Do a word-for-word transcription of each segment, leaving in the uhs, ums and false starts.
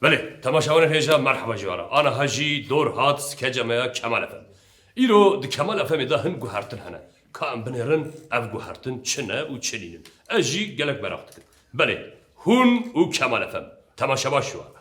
Belê, temaşevanên hêja, merheba ji we re. Aniha jî dor hat skeça me ya Kemal Efem. Îro di Kemal Efemê de hin guhertin hene. Ka em binêrin ev guhertin çi ne û çi nînin. Ez jî gelek meraq dikim. Belê, hûn û Kemal Efem. Temaşe baş ji we re.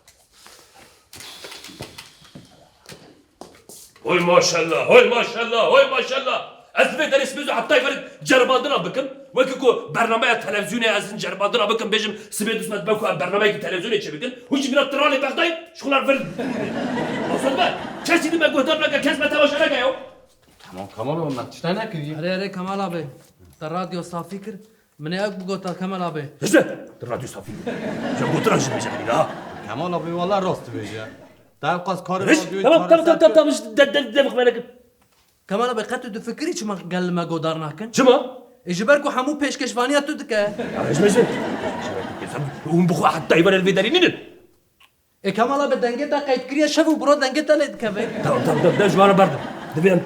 Hoy maşallah, hoy maşallah, hoy maşallah. Ez vê derê sibê zû heta ver ceribandina bikim. Wekî ku bernameya televîzyonê ez hin ceribandina bikim, bêjim sibê dûst me dibe ku em bernameyekî televîzyonê çêbikin. Hûn jî mîna tiralê bexdayî ji xwe re vir. Azad be, kesî din me guhdar neke, kes me temaşe neke ya. Tamam, Kemal abi, me tiştek nekiriye. Erê, erê, Kemal abi. Te radyo safî kir. Min ê ew bigota Kemal abi. Hişte! Tu radyo safî bû. Ji gotina jî dibêje bîna. Kemal abi, wala rast dibêje. Te ew qas karê Hiş! radyoyê Tamam, tamam, tamam, çareser tamam, kir. Tamam, de, de, de, de, Kemal abi, qet tu difikirî çima gel li me godar nakin? Çima? E, ji ber ku hemû pêşkeşvaniya tu dike. Ya, hiş, hiş, hiş. Hûn bi xwe heta îvan li vê derî nînin. E, Kemal abi, dengê te qeyd kiriye şev û biro dengê te lê dikeve. Tamam, tamam, tamam, de ji wana berdim. Divê em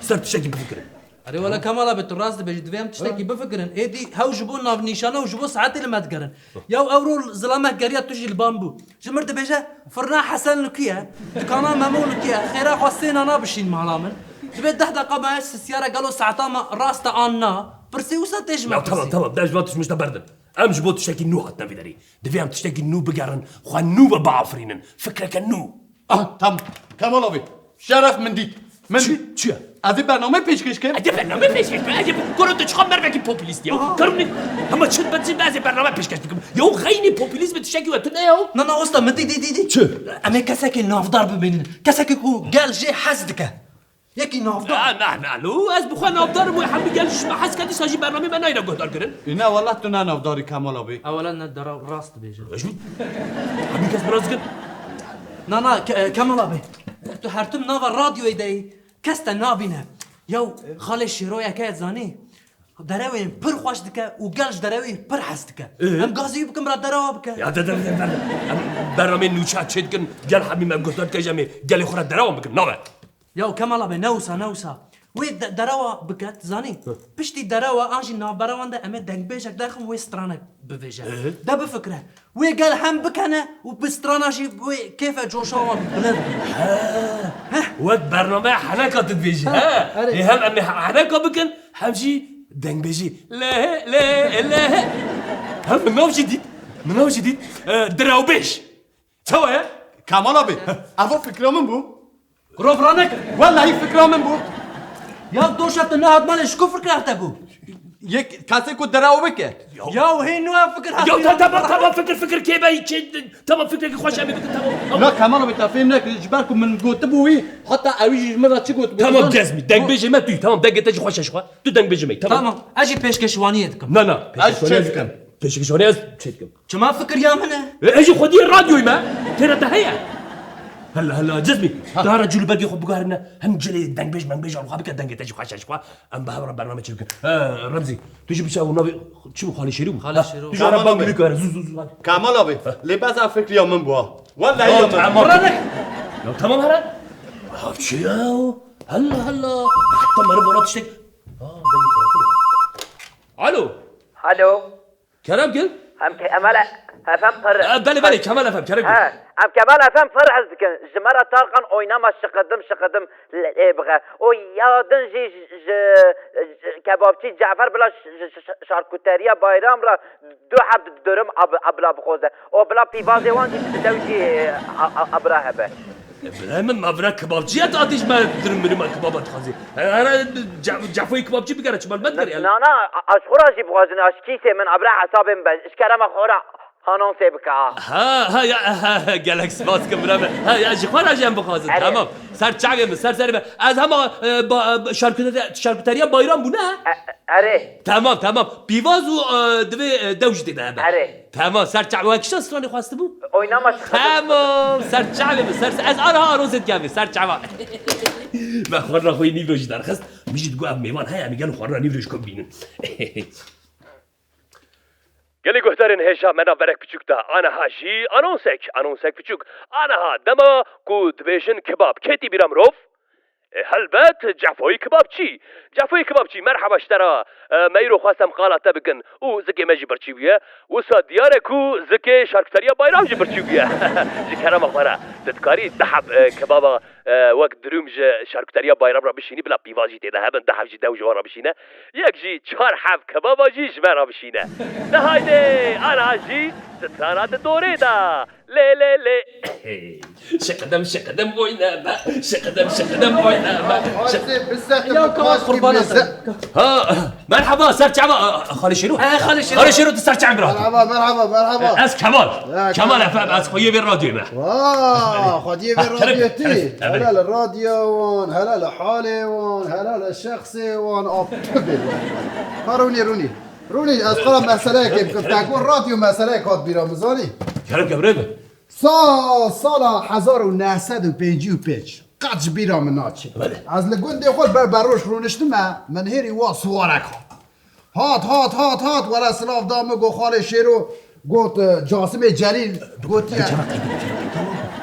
ser tiştekî bifikirin. Erê wele Kemal abi, tu rast dibêjî, divê em tiştekî bifikirin. Êdî hew ji bo navnîşane û ji bo saetê li me digerin. Ya ewro zilamek geriya tu jî li ban bû. Ji mir dibêje, firna Hesen li ku ye? Dikana Memo li ku ye? Xêra xwe sê nana bişîn mala min. Divê deh deqa me sisyara gelo saeta me rast e an na? Pirsê wisa tê ji me Ya tamam, pirsî. Tamam, de ji van tişmişte berdim. Em ji bo tiştekî nû hatine vî derî. Divê em tiştekî nû bigerin, xwe nû ve biafirînin. Fikreke nû. Ah, tamam. Kemal abi. Şeref min dît. Min Çi? dît. Çi ye? Ez ê bername pêşkêş kim. Ez ê bername pêşkêş kim. Ez ê bi-, kuro tu çiqa mervekî populîst ya. Aha. Kuro ne? Hema çi bet jî ez ê bername pêşkêş bikim. Ya xeynî populîzm tiştekî we tune ya. Na, na, usta, min dît, dît, dît, dît. Çi? Em ê kesekê navdar bimînin. Kesekê ku gel jê hez dike. Yekî navdar. Na, na, na, lo, ez bi xwe navdar im û hemî gel ji me hez ke dîsa jî bernameyê me nayne guhdar kirin. Îna wela tu ne navdarî Kemal abi. Ewela ne dera rast dibêje. Rejî? Hemî kes bi rast dikin. Na, na, Ke-, Kemal abi. Tu her tim nava radyoyê de yî. Kes te nabîne. Yaw, xalê Şêroyeke zanî. Derewên pir xweş dike û gel ji derewê pir hez dike. Ee? Em gazî wî bikin bira derewa bike. Ya de, de, de, de. Em bernameyê nûçe çê dikin, gel hemî me guhdar dike, ji em ê gelê xwe re derewan bikin. Nabe. Ya Kemal abi, ne wisa, ne wisa. Wê de-, derewa bike, tu zanî? Hı. Piştî derewa an jî navberewan de em ê dengbêjek derxin, wê stranek bivêje. Hı. De bifikire. Wê gel hem bikene û bi strana jî wê kêfe coşa wan bilind be. He. Heh. Wek bernameya heneka tu dibêjî, Ha, he? erê. Ê hem em ê he-, heneka bikin, hem jî dengbêjî. Lê, lê, lê. Hem min nav jî dît. Min nav jî dît. E, dirawbêj. Çawa ye? Kemal abi, evo fikra min bû. Rov ranekir. Wellahî fikra min bû. Ya doşa tu nehat malê ji ku fikra te bû? Yek kesê ku derew bike. Ya hê nû ev fikir Ya hatiye. Ta-, tamam, tamam, fikir, fikir, kê be, kê, tamam, fikrekî xweş em ê bikin, tamam, tamam. Na Kemal abi, te fêm nekir, ji ber ku min gotibû wî, heta ewî jî ji min re çi gotibû? Tamam, Cezmî, dengbêjê me tu yî, tamam, dengê te jî xweş e, ji xwe. Tu dengbêjê me yî, tamam. Tamam, ez jî pêşkeşvaniyê dikim. Na, na, Ez pêşkeşvaniyê çê ez dikim. Pêşkeşvaniyê ez çê dikim. Çima fikir ya min e? E, ez jî xwediyê radyoyê me. Têra te heye. Hela, hela, Cizmî. Ha. Dara cû li bergê xwe bigarine. Hin cilê dengbêj mengbêj an xwe bike, dengê te jî xweş e ji xwe. Em bi hev re bername çêbikin. E, Remzî, tu jî biçe û navê çi bû, Xalê Şêrî bû? Xalê Ha, Şêrî. Tu jî ara Kemal bang abi. Li ku here, zû, zû, zû. Kemal abi, lê beza fikriya min bû ha. Wellahî Ya ya min. Tamam. Ya tamam here. Ha, çi ya? Hela, hela. Heta meriv ona tiştek. Ha, dengê telefon. Alo. Alo. Kerem gel. Em ke-, Kemal e-, Efem pir. E, belê, belê, Kemal Efem, Kerem gel. He, em Kemal Efem pir hez dikin. Ji me re Tarkan oynama şiqidim, şiqidim lê, lê bixe. O ya din jî ji, ji, ji kebapçî Cafer bila ş-, ş-, ş-, şarkuteriya Bayram re du heb dürüm ab-, abla bixwaze. O bila pîvazê wan jî bi dew jî, e, a, a, abra hebe. E, birayê min, ma vira kebapçiya tu hatî ji me dirim mirî ma kebaba dixwazî. Here, here, ce-, cefoyê kebapçî bigere, çima li me digere yani? Na, na, a, a ji xwe re jî bixwazin, a ji kîsê min, a bira hesabê min be, ji kerema xwe re anonsê bike, ha. Ha, ha, ya, ha, ha, gelek spas kim, bira me. Ha, ya, ji xwe re jî em bixwazin, Erê. Tamam. Ser çavê min, ser serê min. Ez hema, e, ba-, e, şarküte-, şarküteriya Bayram bû, ne? E, e, erê. Tamam, tamam. Pîvaz û, e, divê, e, dew jî tê de hebe. Erê. Tamam, ser çav-, we kişa stranê xwestibû? Oynama şiqidim. Tamam, ser çavê min, ser, ez aniha anonsê dikevê, ser çava. Me xwarina xwe yê nîvro jî derxist. Min jî digot ev mêvan heye, em ê gelo xwarina nîvro ji ku bibînin. Gelê guhdarên hêja me navberek piçûk da. Aniha jî anonsek, anonsek piçûk. Aniha dema ku dibêjin kebab, ketî bîra mirov, E, helbet, Cefoyî Kebabçî. Cefoyî Kebabçî, merheba ji te re. E, me îro xwest em qala te bikin û zikê me jî birçî bûye. Wisa diyar e ku zikê şarkutariya Bayram jî birçî bûye. Ji kerema xwe re, tu dikarî du heb, e, kebaba, e, wek dirûm ji şarkutariya Bayram re bişînî, bila pîvan jî tê de hebin, du heb jî dew ji wan re bişîne. Yek jî çar heb kebaba jî ji me re bişîne. De haydê, aniha jî strana di dorê de. Lê, lê, lê. Hey, şiqidem, şiqidem oynama, şiqidem, şiqidem oynama. Hadi, biz zaten Ya, bu Kemal, kadar kurban bize- olayım. Ha, merhaba, ser çava, Xalê Şêro. He, Xalê Şêro. Xalê Şêro, tu ser çava bira. Merhaba, merhaba, merhaba. Ez Kemal. Ya, Kemal Kemal. Efendim, ez xweyê vê radyoyê me. Vaa, xwediyê vê Ha, kerem, radyoyê kerem, tî. Kerem. Helal radyo wan, helal halê wan, helal şexsê wan, ap tibê wan. Ha, rûnî, rûnî. Rûnî, ez xwe meseleyekê bikim. Te got radyo meseleyek hat bîra min, zanî? Kerem, kerem, rê be. Sa-, sala hezar û neh sed û pêncî û pênc, qet ji bîra min naçe. Belê. Ez li gundê xwe ber beroj rûniştime, min hêrî wa siwarek hat. Hat, hat, hat, hat, were silav da min, got, Xalê Şêro, got, e, Casimê Celîl, gotiye.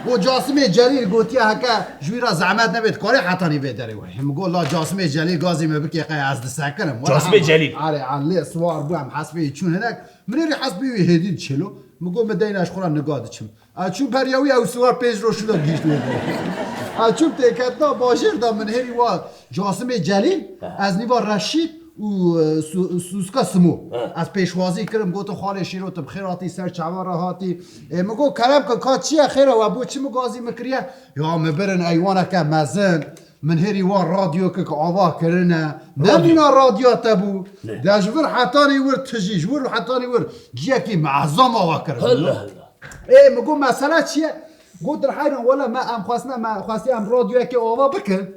Got, Casimê Celîl gotiye, heke ji wî re zehmet nebe, dikarê hetanî vê derê were. Min got, la Casimê Celîl gazî me bike, qey ez disekirim. Were Casimê hema. Celîl. Are, an lê siwar bû, em hespê wî çûn hinek. Min êrî hespê wî hêdî diçêlo. Min got, min deyna ji xwe re niga diçim. Ez çûm beriya wî, ew siwar pênc roj şûna gihîşt wê derê. Ez çûm têketina bajêr de, min hêrî wa Casimê Celîl, He. ez nîva Reşîd û, e, Su-, Sûska Simo. He. Ez pêşwazî kirim, gotin, Xalê Şêro, tu bi xêr hatî, ser çava re hatî. Ê, min got, kerem ke, ka çi ye, xêr e, we bo çi min gazî min kiriye? Ya, min birin eywaneke mezin. Min hêrî wan radyoyeke ava kirine. Radyo. Nemîna radyoya te bû. Ne. De ji vir hetanî wir tijî, ji wir hetanî wir ciyekî meezam ava kirine. Allah Allah. Ê, min got, mesele çi ye? Gotin, heyran, wele me em xwestine, me xwestiye em radyoyekê ava bikin.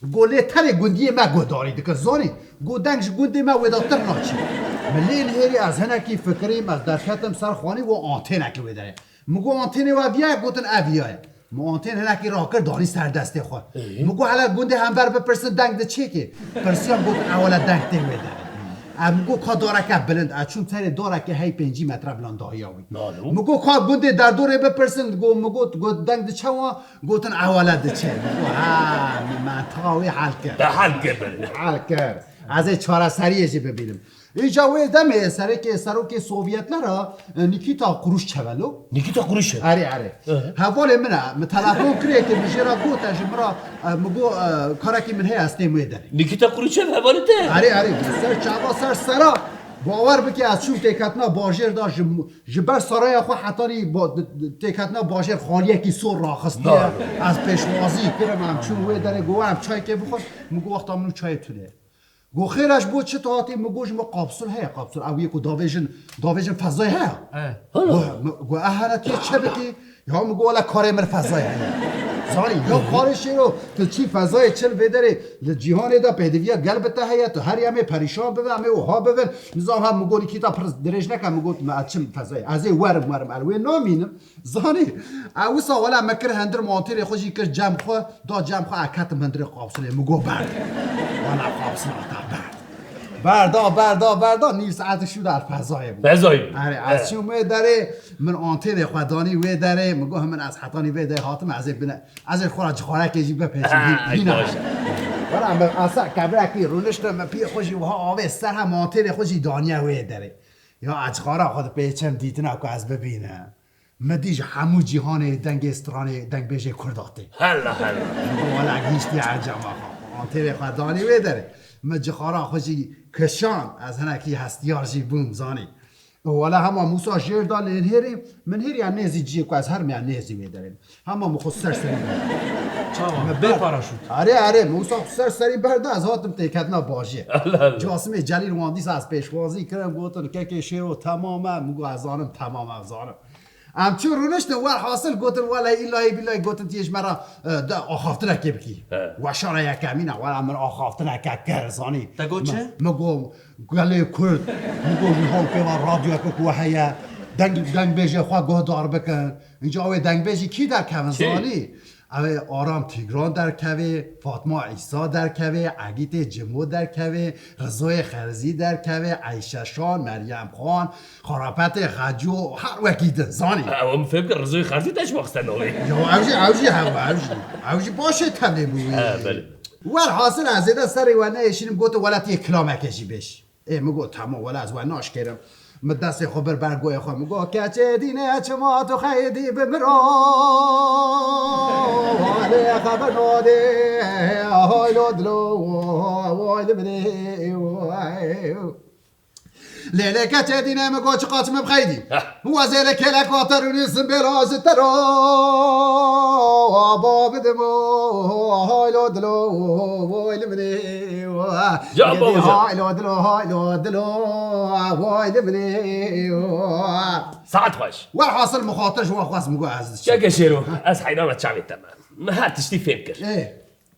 Got, lê tenê gundiyê me guhdarî dikir, zanî? Got, deng ji gundê me wê de tir naçî. Min lê nihêrî, ez hinekî fikirîm, ez derketim ser xanî, got, antênekê wê derê. Min got, antênê we viya ye? Gotin, ev viya ye. Min antên hinekî rakir, danî ser destê xwe. Ê? Min got, hele gundê hember bipirsin, deng diçê kê? Pirsiyan, gotin, ewele deng tê wê derê. Em got, ka dareke bilind, ez çûm serê darekê hey pêncî metre bilandahiya wî. Nalo. Min got, ka gundê derdorê bipirsin, got, min got, got, deng diçe wan? Gotin, ewele diçe. Min got, ha, min mentiqa wî hel kir. Te hel kir. Hel kir. Ez ê çareseriyê jî bibînim. Îca wê demê serokê, serokê Sovyetler a, e, Nikita Khrushchev e lo. Nikita Khrushchev? Erê, erê. Hı hı. Hevalê min e, min telefon kirê ke min jê re gote, ji min re, e, min got, e, karekî min heye, ez têm wê derê. Nikita Khrushchev hevalê te? Erê, erê, ser çava, ser sera. Bawer bike, ez çûm têketina bajêr de, ji, ji ber saraya xwe hetanî ba-, têketina bajêr xaliyekî sor raxistiye. Na, na. Ez pêşwazî kirim, em çûn wê derê, got, em çayekê bixwin. Min got, wexta min û çayê tune. Got, xêr e, ji bo çi tu hatî? Min got, ji min qapsûl heye, qapsûl. Ew yê ku davêjin, davêjin fezayê heye. He. Got, mi-, got, e hene tu yê çi bikî? Ya min got, wele karê min fezayê heye. Zanî, ya Xalê Şêro, tu çî fezayê çi li vê derê, li cîhanê de pêdiviya gel bi te heye, tu herî em ê perîşan bibin, em ê wiha bibin. Nizam ha, min got, Nikita pir dirêj neke, min got, me ez çim fezayê. Ez ê werim, werim, ez wê namînim. Zanî, e, wisa wela me kir hundir, montêrê xwe jî kir cem xwe, da cem xwe, e, ketim hundirê qapsûlê, min got, berd. Wela qapsûla te berd. Berda, berda, berda, nîv saet şû der fezayê bû. Fezayê bû. Erê, ez çûm wê derê, min antênê xwe danî wê derê, min got, min ez hetanî vê derê hatim, ez ê bine, ez ê xwe ra cixarekê jî bipêçim, Ha, hî-, hîna. Baş. Wela min esa kevrekî rûniştim, min piyê xwe jî wiha avê ser hem antênê xwe jî daniye wê derê. Ya ez cixara xwe dipêçim dîtina ku ez bibînim. Min dî ji hemû cîhanê dengê stranê dengbêjê Kurda tê. Hela, hela. Min got, wela gihîştiye encama xwe. Antênê xwe danî wê derê. Min cixara xwe jî kişand, ez hinekî hestiyar jî bûm, zanî. Wela hema Mûsa jêr da lê nihêrî, min hêriya nêzî cihê ku ez hermiya nêzî wê derê. Hema min xwe ser serî berda. Çawa? Min Bê ber- paraşût. Erê, erê, min wisa xwe ser serî berda, ez hatim têketina bajêr. Allah Allah. Casimê Celîl wan dîsa ez pêşwazî kirim, gotin, kekê Şêro temam e, min got, ez zanim temam e, ez zanim. Em çûn rûniştin, werhasil gotin, welay îlayî bîlayî gotin, tu yê ji me re, e, de axaftinekê bikî. He. Weşana yekemîn e, wela min axaftineke kir, zanî. Te got çi? Min, min got, gelê Kurd, min got, ji hol pê ve radyoyeke ku heye, deng, dengbêjê xwe guhdar bikin. Înca wê dengbêjî kî derkevin, Kî? zanî? Ew ê Aram Tîgran derkevê, Fatma Îsa derkevê, Egîtê Cimo derkevê, Rizoyê Xerzî derkevê, Eyşe Şan, Meryem Xan, Xarapetê Xeco, her wekî din, zanî. Ew min fêm kir, Rizoyê Xerzî te ji baxse navê. Ya ew jî, ew jî hewa, ew jî. Ew jî başê tevlê bû wî. He, belê. Welhasil ez zêde serê we neêşînim, gotin, "Wele tu yê kilamekê jî bêj." Ê, min got, "Tamam, wele ez we naşkêrim." Min destê xwe bir ber goyê xwe, min got, "Keçê dîne çima tu xeydî bi min re? Lê xeber nadê, hay lo dilo, vay li min ê, vay." Lê lê keçê dîne min got, "Çiqas min bixeydî." Heh. Wezê lê kêlek water û nîsim bêla ji te re. Aba bidim o, hay lo dilo, vay li min ê. Ya Gedî baba. Hay lo dilo, hay lo dilo, vay li min ê. Saet xweş. Welhasil mixatir ji wan xwest, min got, "Ez diçim." Keke Şêro, ez heyrana çavê te me. Min her tiştî fêm kir. Ê.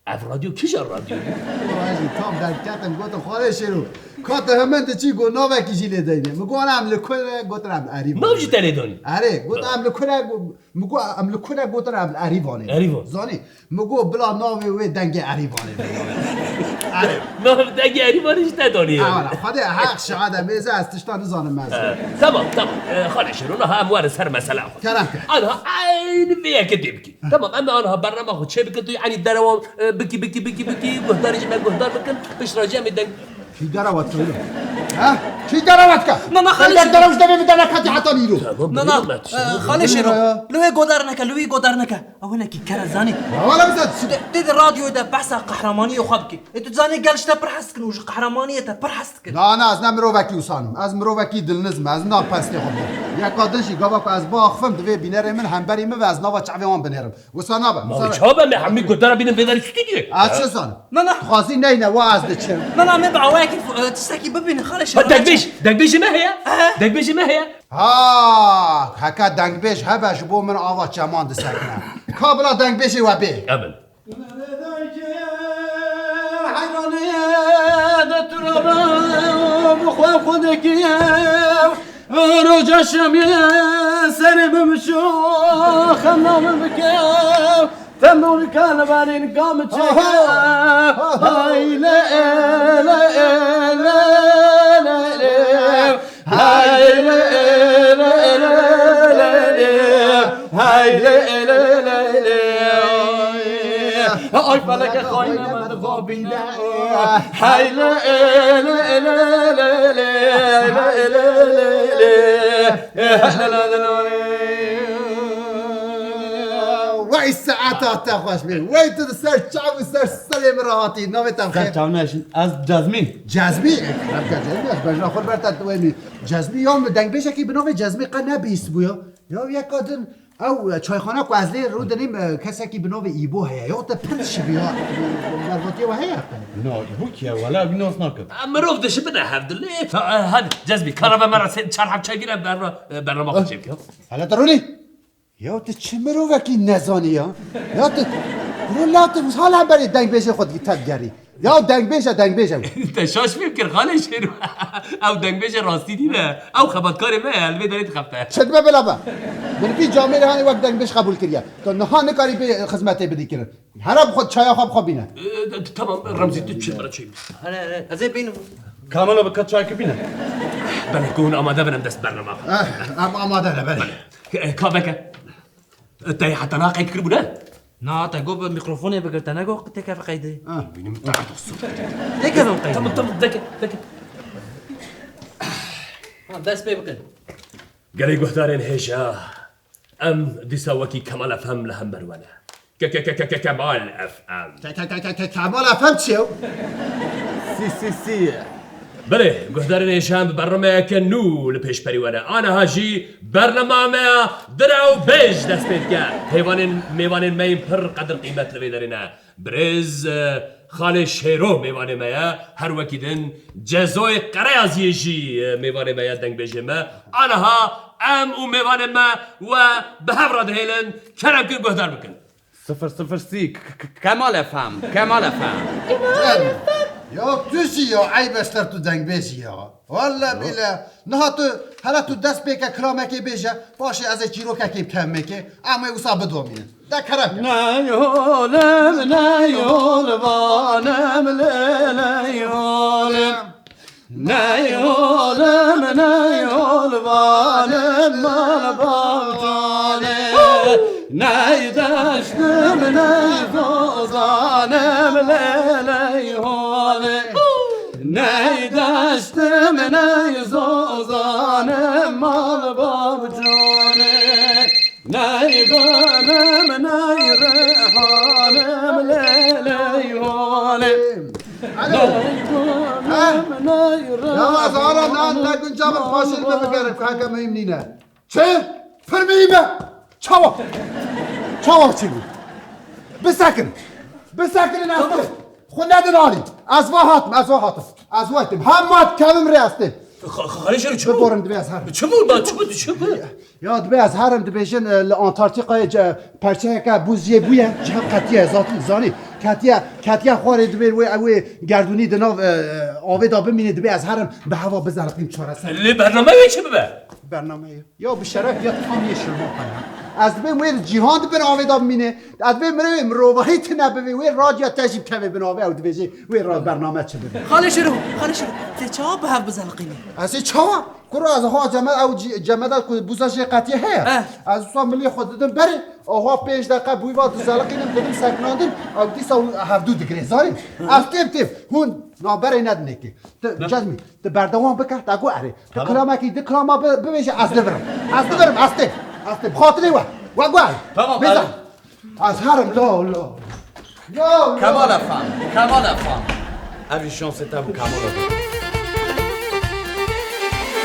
Ev radyo kîja radyo? Wajî tam derketim, gotim, "Xalê Şêro, ka tu hemen diçî, got, navekî jî lê deyne." Min got, "Em li ku ne?" Gotin, "Em Erîvan." Nav jî te lê danî? Erê, got, "Em li ku ne?" Go-, min got, "Em li ku ne?" Gotin, "Em li Erîvanê." Erîvan. Zanî? Min got, "Bila navê wê dengê Erîvanê bê." Erê. Nav dengê Erîvanê jî te danî. Ewala, Xwedê heq şahid e, mêze ez tişta nizanim ez. He, tamam, tamam. Ee, Xalê Şêro, niha em werin ser mesela xwe. Kerem ke. Aniha eynî vê yekê dê bikî. Tamam, em ê aniha bernama xwe çê bikin, tu yanî derewa, e, bikî, bikî, bikî, bikî, guhdarê jî me guhdar bikin, piştre jî em ê deng. Kî derewa tu? Ha? Kî derewa dike? Na, na, Xalê Şêro. Derew ji devê min derneketî heta nîro. Tamam, Na, na, tamam, e, tamam. Xalê Şêro, li wê godar neke, li wî godar neke. Ew hinekî kere zanî. Ya, wala bize. Dê, dê di radyoyê de behsa qehremaniyê xwe bikî. Ê, tu zanî gel ji te pir hes dikin û ji qehremaniyê te pir hes dikin. Na, na, ez ne mirovekî wisa nim. Ez mirovekî dilniz me. Ez niha pestê xwe bidim. Yeka din jî gava ku ez biaxifim, divê bînerê min hemberî min ve ez nava çavê wan binêrim. Wisa nabe, Ma wisa wî nabe. Çawa be, me hemî gotara bînin vê derî stûdyoyê. Ez çi zanim? Na, na. Xwazî neyne, wa ez diçim. Na, na, me bi awayekî, e, tiştekî bibîne, Xalê Şêro. Ha, dengbêj, dengbêjê me heye. Ehe. Dengbêjê me heye. Ha, heke dengbêj hebe ji bo min ava çeman disekine. Ka bila dengbêjê we bê. Emin. Heyranê de tu re bi xwe xwe dikî. Roja şemê serê min biço, xemla min bike. Tembûrika li berîn ka min çeke. Hay lê, lê, lê, lê, lê. Hay lê, lê, lê, lê, lê. Hay lê, lê, lê, lê. Ay feleke xayne me dixabîne. Hay lê, lê, lê, lê, lê. Wey saeta te xweş bê. Wey tu di ser çav û ser serê min re hatî. Navê te bi xêr? Ser çav neşin. Ez Cezmî. Cezmî? Kerem ke Cezmî, ez bejna xwe li ber te diwênî. Cezmî ya min dengbêjekî bi navê Cezmî qe nebihîstibû ya. Ya yeka din ew çayxana ku ez lê rûdinîm, e, kesekî bi navê Îbo heye. Ya te pir şibî ya. Mervatiyê we heye? Na, Îbo kî ye? Wela wî nas nakim. Em mirov dişibine hevdilê. Ha, ha, hadi Cezmî, kara ve me re sê çar heb çay bîne berna, e, bernama xwe çêbike. Hele tu rûnî? Ya tu çi mirovekî nezanî ya? Ya tu, rû la tu hala berê dengbêjê xwe dî tevgerî. Ya dengbêj e, dengbêj e. Te şaş fêm kir Xalê Şêro. Ew dengbêjê rastî nîne. Ew xebatkarê me ye, li vê derê dixebite. Çi dibe bila be? Min vî camêrê hanê wek dengbêj qebûl kiriye. Tu niha nikarî bê xizmetê bidî kirin. Here bi xwe çaya xwe bi xwe bîne. E, t-, tamam, Remzî, tu çi bira çayê bî. Here, here, ez ê bînim. Kamilo bi ka çayekî bîne. Belê, ku hûn amade bin, em dest bernama. Eh, em amade ne, belê. Belê. E, ka veke. Te heta niha qeyd kiribû, ne? Na, te got bi mîkrofonê bigir, te negot têkeve qeydê. Ah. Bînim te dostum. Têkeve qeydê. Tamam, tamam, veke, veke. Ha, dest pê bikin. Gelê guhdarên hêja, em dîsa wekî Kemal F M li hember we ne. Ke, ke, ke, ke, ke, Kemal F M. Ke, ke, ke, ke, ke, Kemal F M çi ye? Si, si, si. Belê, guhdarên hêja, em bi bernameyeke nû li pêşberî we ne. Aniha jî bernama me ya Dire û Bêj dest pê dike. Hêvanên, mêvanên me yên pir qedir qîmet li vê derê ne. Birêz, e, Xalê Şêro mêvanê me ye. Her wekî din Cezoyê Qereyaziyê jî, e, mêvanê me ye, dengbêjê me. Aniha em û mêvanê me we bi hev re dihêlin. Kerem kir guhdar bikin. Sifir sifir sî, K-, K-, Kemal F M, Kemal F M. Ya tu jî ya, eyb e ser tu dengbêjî ya. Welle bile. Niha tu, hele tu dest pê ke kilamekê bêje, paşê ez ê çîrokekê bikevim mêkê, em ê wisa bidomînin. De kerem ke. Ney olim, ney olvanim, lê ney olim. Ney olim, ney olvanim, mal bavcanê. Ney deştim, ney zozanim, lê ley holê. Ney deştim, ney zozanim, mal bavcûnê. Ney gulüm, ney reyhanim, lê ley holê. Alo. Ney gulüm, ney reyhanim. Ya ez ara nan ne gunca min paşil me bigerim, kanka, mühim nîne. Çi? Firmî me. Çawa? Çawa çi bû? Bisekin. Bisekinin ez. Xwe nedin alî. Ez va hatim, ez va hatim. Ez va hatim. Hema dikevim rê ez têm. Xalê Şerîf, çi bû? Biborin, divê ez herim. Çi bû da? Çi bû? Çi bû? Ya divê ez herim, dibêjin, e, li Antarktîkayê ce-, perçeyeke bûz jê bûye, ciha qetiye, zat-, zanî. Ketiye, ketiye xwarê, divê wê, wê gerdûnî di nav, e, avê de bimîne, divê ez herim bi heva bizeliqîm çareser. Lê bername wê çi bibe? Bername ye. Ya bi şeref ya tam yê şirvan ya. Ez dibêm wê cîhan di bin avê de bimîne. Ez dibêm mirov, mirovahî tune bivê, wê radya te jî bikeve bin avê, ew dibêjê wê ra bername çi bibe. Xalê Şêro, Xalê Şêro, te çawa bi hev bizeliqînî? Ez ê çawa? Kuro ez ha ceme-, ew cî-, cemeda ku bûza jê qetiye heye. Eh. Ez wisa milê xwe didim berê, aha pênc deqe bûyî va dizeliqînim, didim sekinandin, ew dîsa hevdû digirê, zanî? Ez têm têm, hûn naberê nedinekê. Tu, Cezmî, tu berdewam bike, te got erê. Tu Tamam. kilamekî, di kilama bi-, bibêje, ez divirim. Ez divirim, ez têm. Ez têm. Xatirê we. We got erê. Tamam, Bêza. erê. Ez herim, la, la. Ya, la. Kemal Efendi, Kemal Efendi. Ev jî şansê te bû, Kemal Efendi.